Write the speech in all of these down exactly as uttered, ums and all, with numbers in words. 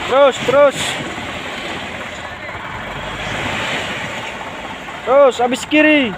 Terus, terus. Terus, habis kiri.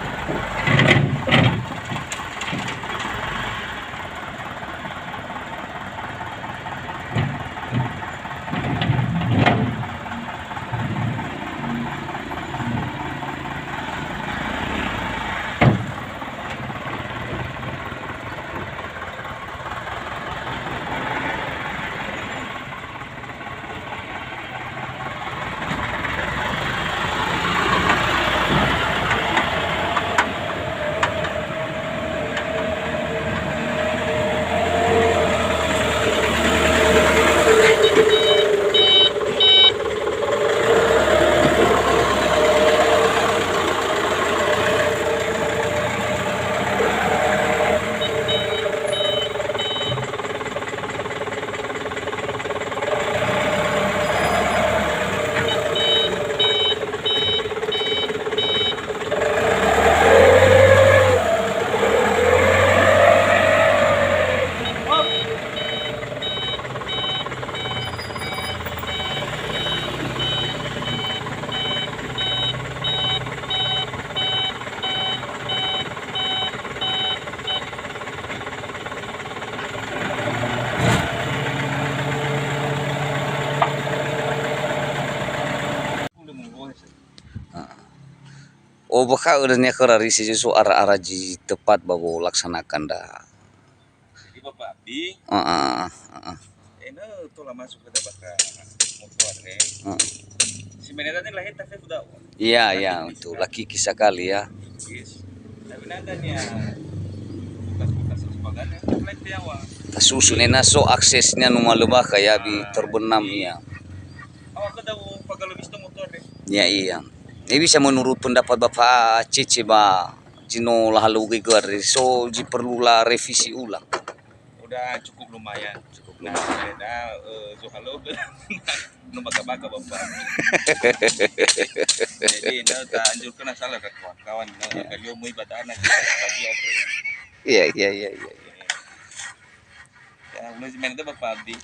Heeh. Obakha'ö dania khöra ri si Yesu ara-ara zi tepat ba wolaksanakan ndra. Jadi Bapak Abdi, heeh, heeh. Enö tola masuk ke bakha motor, eh. Heeh. Si meneta ni lahir tapi udah. Iya, iya, untuk laki-laki sekali ya. Yes. Tapi nada nia bekas-bekas sebagian yang lain tiawa. Tasusun ena so aksesnya numa lebaka ya bi terbenam ya. Awak ke tahu pagal bis motor, eh. Ya, iya. Ini bisa menurut pendapat Bapak Cece ba zi no lahalöŵö göi göa, so zi perlu la revisi ulang. Udah cukup lumayan. Cukup lumayan. Nah, eh, Zohalo no baka-baka Bapak. Jadi, nah, tak anjurkan asal ke kawan-kawan. Nah, ya. Beliau mau ibadah anak pagi atau. Iya, iya, iya, iya, iya. Ya, mulai si main itu Bapak Abdi.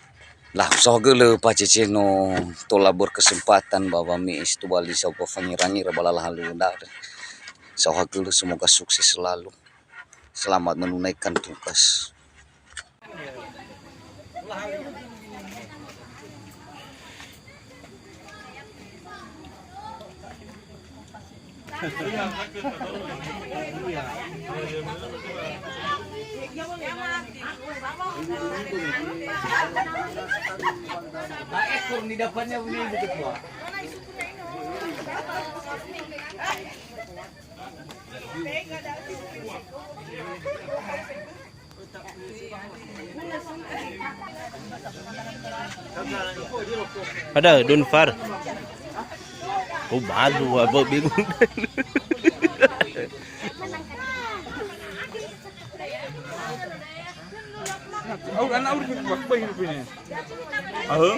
Lah, saohagölö Pak Cece no tola berkesempatan ba wame'e si tobali saohagölö fangira-ngira ba lala halu ndra. Saohagölö, semoga sukses selalu. Selamat menunaikan tugas. Ekor ni dapatnya ini begitu. Ada Don Far. Oh, baru apa bingung. Aur anak aur gitu, Pak, Pak, hidup ini. Aho.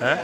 Hah?